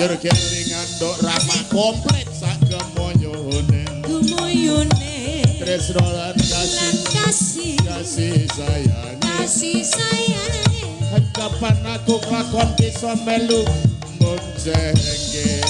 Banjur kelingan nduk Rama komplit sak gemoyone. Gumuyune. Tresno lan lan kasih kasih kasih sayange. Kasih sayange. Kapan aku kelakon bisa melu boncengke.